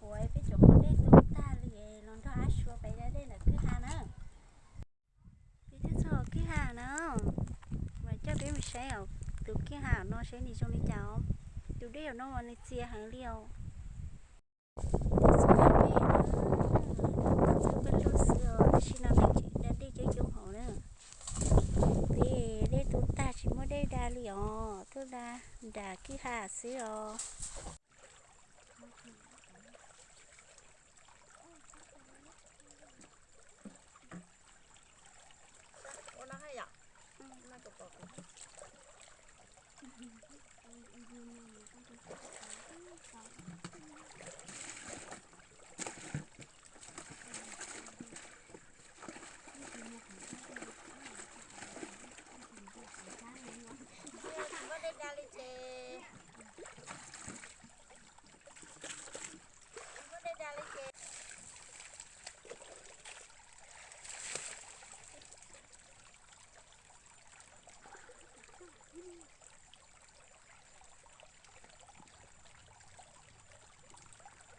Ua peb cov qhov dej tu tag li los nrog Ab Sua pais da dej ntawm kwj ha na. Peb twb txog kwj ha na, mas coj peb mus saib os, tus kwj ha no saib nws zoo li cas os. Tus dej no mas nws txias heev li os. Twb txog peb na, twb peb lug xwb os, tam sim no peb tseem da dej coob coob hauv na. Peb dej tu tag tsis muaj dej da li os, tuaj da nram kwj ha xwb os. Tsis muaj dej da li ces, tsis muaj dej da li ces.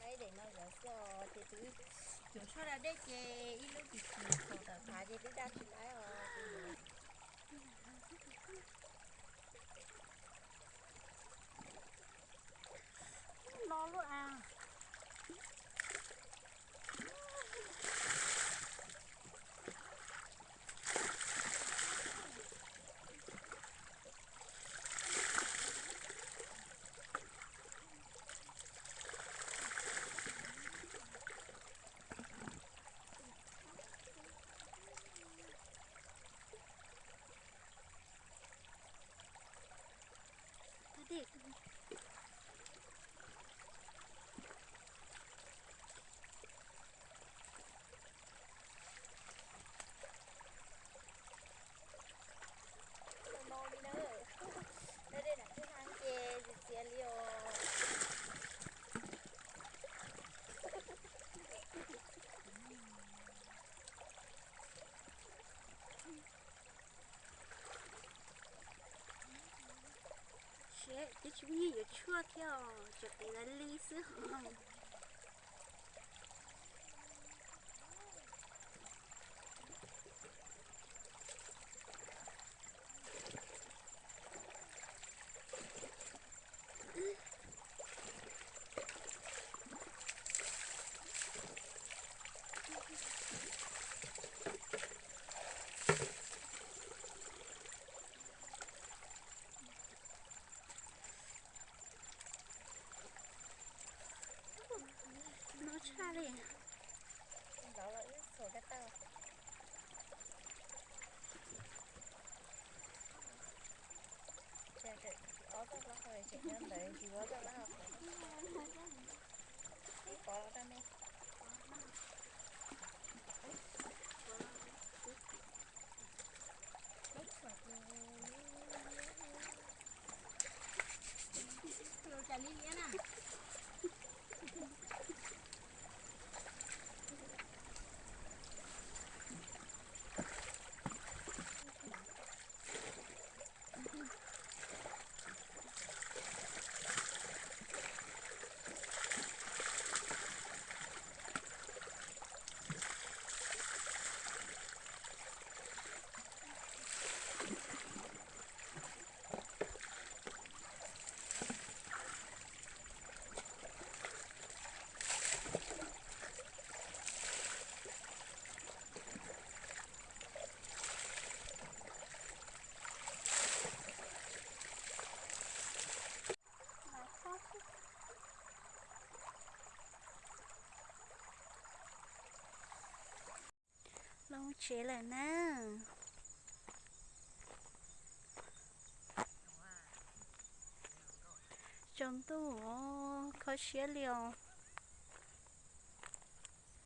Ib daim no zov xwb os, ces twb cov tshuaj da dej ces ib lub tsis tsis txaus tawm phav ces twb da tsis laib os. No lub a. Ua no li na, da dej nram kwj ha ces txias txias li os. Siab, twb tsis muaj nyiaj yuav tshuaj thiab os, tseem qiv li xwb os. No tshaj li. Ntawd los wb txhuam ko taw. Ob txoj plaub hau tseem nyob ntawd, tsis ua txoj plaub hau qhov. Ib pov los rau me. Los tsam li liab na. Los tsev lawm na. Tsaus ntuj os, kho siab li os.